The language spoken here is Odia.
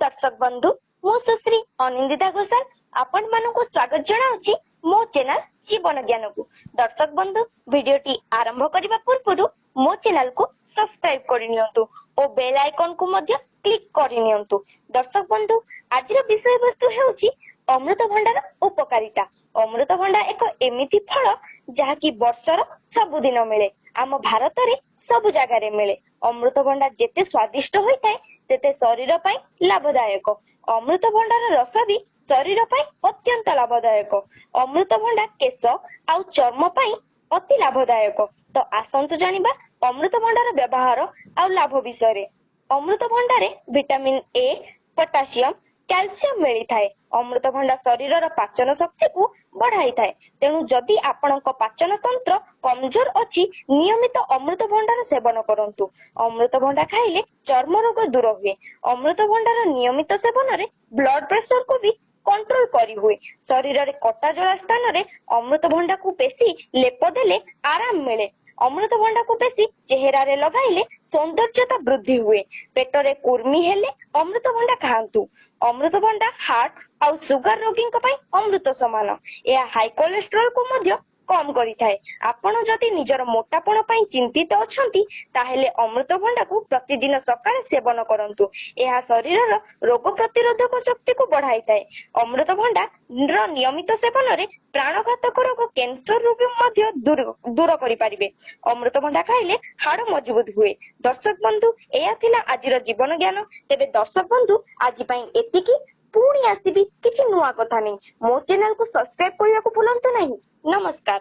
ଦର୍ଶକ ବନ୍ଧୁ, ମୁଁ ସୁଶ୍ରୀ ଅନିନ୍ଦିତା ଘୋଷାଲ ଆପଣ ମାନଙ୍କୁ ସ୍ୱାଗତ ଜଣାଉଛି ମୋ ଚ୍ୟାନେଲ ଜୀବନ ଜ୍ଞାନକୁ। ଦର୍ଶକ ବନ୍ଧୁ, ଭିଡିଓଟି ଆରମ୍ଭ କରିବା ପୂର୍ବରୁ ମୋ ଚ୍ୟାନେଲକୁ ସବସ୍କ୍ରାଇବ କରିନିଅନ୍ତୁ ଓ ବେଲ ଆଇକନକୁ ମଧ୍ୟ କ୍ଲିକ କରିନିଅନ୍ତୁ। ଦର୍ଶକ ବନ୍ଧୁ, ଆଜିର ବିଷୟବସ୍ତୁ ହେଉଛି ଅମୃତଭଣ୍ଡାର ଉପକାରିତା। ଅମୃତଭଣ୍ଡା ଏକ ଏମିତି ଫଳ ଯାହାକି ବର୍ଷର ସବୁଦିନ ମିଳେ, ଆମ ଭାରତରେ ସବୁ ଜାଗାରେ ମିଳେ। ଅମୃତଭଣ୍ଡା ଯେତେ ସ୍ୱାଦିଷ୍ଟ ହୋଇଥାଏ ସେତେ ଶରୀର ପାଇଁ ଲାଭଦାୟକ। ଅମୃତଭଣ୍ଡାର ରସ ବି ଶରୀର ପାଇଁ ଅତ୍ୟନ୍ତ ଲାଭଦାୟକ। ଅମୃତଭଣ୍ଡା କେଶ ଆଉ ଚର୍ମ ପାଇଁ ଅତି ଲାଭଦାୟକ। ତ ଆସନ୍ତୁ ଜାଣିବା ଅମୃତଭଣ୍ଡାର ବ୍ୟବହାର ଆଉ ଲାଭ ବିଷୟରେ। ଅମୃତଭଣ୍ଡାରେ ଭିଟାମିନ ଏ, ପଟାସିୟମ, କ୍ୟାଲସିୟମ ମିଳିଥାଏ। ଅମୃତଭଣ୍ଡା ଶରୀରର ପାଚନ ଶକ୍ତିକୁ ବଢାଇଥାଏ। ତେଣୁ ଯଦି ଆପଣଙ୍କ ପାଚନ ତନ୍ତ୍ର କମଜୋର ଅଛି, ନିୟମିତ ଅମୃତଭଣ୍ଡାର ସେବନ କରନ୍ତୁ। ଅମୃତଭଣ୍ଡା ଖାଇଲେ ଚର୍ମ ରୋଗ ଦୂର ହୁଏ। ଅମୃତଭଣ୍ଡାର ନିୟମିତ ସେବନରେ ବ୍ଲଡ ପ୍ରେସରକୁ ବି କଣ୍ଟ୍ରୋଲ କରିହୁଏ। ଶରୀରରେ କଟା ଜଳା ସ୍ଥାନରେ ଅମୃତଭଣ୍ଡାକୁ ପେଶି ଲେପ ଦେଲେ ଆରାମ ମିଳେ। ଅମୃତଭଣ୍ଡାକୁ ପେଶି ଚେହେରାରେ ଲଗାଇଲେ ସୌନ୍ଦର୍ଯ୍ୟତା ବୃଦ୍ଧି ହୁଏ। ପେଟରେ କୁର୍ମି ହେଲେ ଅମୃତଭଣ୍ଡା ଖାଆନ୍ତୁ। ଅମୃତଭଣ୍ଡା ହାର୍ଟ ଆଉ ସୁଗାର ରୋଗୀଙ୍କ ପାଇଁ ଅମୃତ ସମାନ। ଏହା ହାଇ କୋଲେଷ୍ଟ୍ରଲ କୁ ମଧ୍ୟ କମ କରିଥାଏ। ଆପଣ ଯଦି ନିଜର ମୋଟାପଣ ପାଇଁ ଚିନ୍ତିତ ଅଛନ୍ତି, ତାହେଲେ ଅମୃତଭଣ୍ଡାକୁ ପ୍ରତିଦିନ ସକାଳେ ସେବନ କରନ୍ତୁ। ଏହା ଶରୀରର ରୋଗ ପ୍ରତିରୋଧକ ଶକ୍ତିକୁ ବଢାଇଥାଏ। ଅମୃତଭଣ୍ଡା ର ନିୟମିତ ସେବନରେ ପ୍ରାଣଘାତକ ରୋଗ କ୍ୟାନ୍ସର ବି ମଧ୍ୟ ଦୂର କରିପାରିବେ। ଅମୃତଭଣ୍ଡା ଖାଇଲେ ହାଡ ମଜବୁତ ହୁଏ। ଦର୍ଶକ ବନ୍ଧୁ, ଏହା ଥିଲା ଆଜିର ଜୀବନ ଜ୍ଞାନ। ତେବେ ଦର୍ଶକ ବନ୍ଧୁ, ଆଜି ପାଇଁ ଏତିକି। ପୁଣି ଆସିବି କିଛି ନୂଆ କଥା ନେଇ। ମୋ ଚ୍ୟାନେଲକୁ ସବସ୍କ୍ରାଇବ କରିବାକୁ ଭୁଲନ୍ତୁ ନାହିଁ। ନମସ୍କାର।